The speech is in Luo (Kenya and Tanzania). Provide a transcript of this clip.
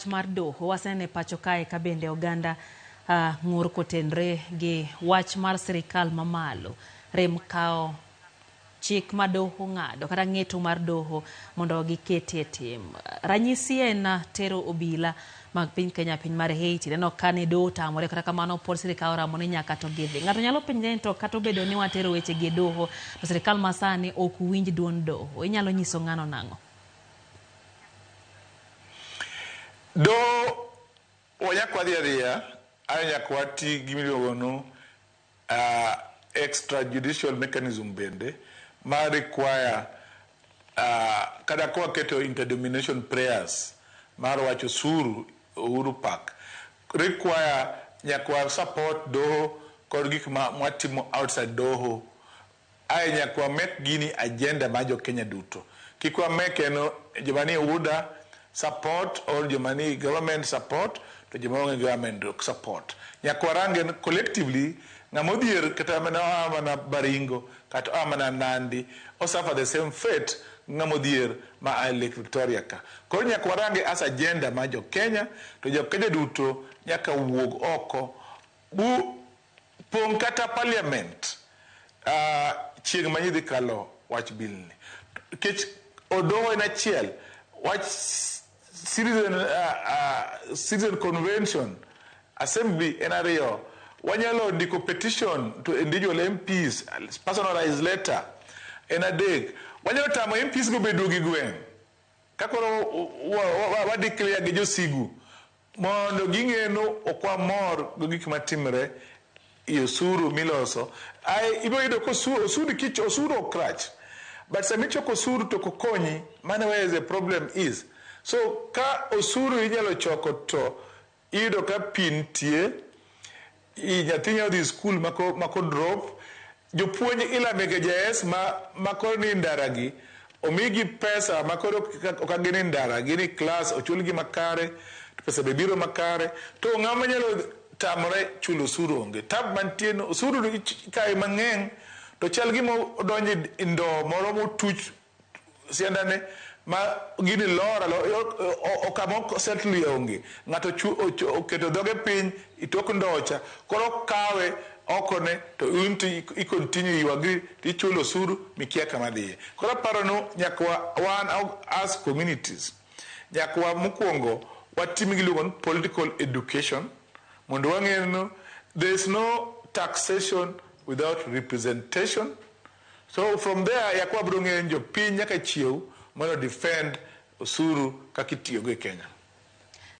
Mar doho wasenene pacho kae ka bende oganda ng'ur kotenre gi wach mar sirikal mamalo rem kawo chik ma doho ng'ado kata ng'eto mar doho mondo giketie tim. Ranyisi en tero obila mag piny Kenya piny mar Haiti. Neno ka ne doho otamore kata kamano pod sirikal oramo ni nyaka to gidhi. Ng'ato nyalo penjre ni to kata obedo ni watero weche gi e doho to sirikal masani ok winj duond doho. Inyalo nyiso ng'ano nang'o? Do wanyaka wadhi adhiya ae nyaka wati gi miluongo ni extrajudicial mechanism bende ma require kata ka waketo interdomination prayers mar wacho osuru Uhuru Park require nyaka wa support doho kod gik ma watimo outside doho. Ae nyaka wa make gini agenda mar jo Kenya duto. Kik wa make en joma nie UDA support or joma nie government support to joma onge government ok support. Nyaka warange collectively ng'ama odhier kata mana oa mana Baringo kata oa mana Nandi o suffer the same fate gi ng'ama odhier ma a Lake Victoria ka. Koro nyaka warange as agenda mar jo Kenya to jo Kenya duto nyaka wuog oko bu Pong' kata parliament chieng' ma idhi kalo wach bill ni. Nikech odoho en achiel, wach citizen convention assembly en ariyo. Wanyalo ndiko petition to individual MPs, personalized letter en adek. Wanyalo tamo MPs go be duogi gweng'. Ka koro wa declare gi josigu mondo ging'e ni ok wamor gi gik matimre e osuru miloso. Ae ibiro yudo ka osuru kich osuru ok rach. But sama ichoko osuru to ok okonyi, mano where the problem is. So ka osuru inyalo choko to iyudo ka pi nitie, nyathi nyalo dhi skul mako drop, jopuonj ilame ga JS ma koro ni ndara gi, omigi pesa ma koro ok gin e ndara, gin e klas, ochulgi makare, to pesa be biro makare. To ng'ama nyalo tamore chulo osuru onge. Tab mantie no, osuru ikawe mang'eny to chal gima odonjo e ndoo moro motuch siandane ma gini lor kama osettle onge. Ng'ato oketo dhoge piny itok ndocha, koro kawe okone to in to i continue you agree to ichulo osuru mikia kama dhiye. Koro aparo ni nyaka wan as communities, nyaka wa mokwongo watim giluongo ni political education mondo wang'e ni there is no taxation without representation. So from there yakwa wabiro ng'eyo ni jopiny nyaka chiew mondo defend osuru kaka itiyogo e Kenya.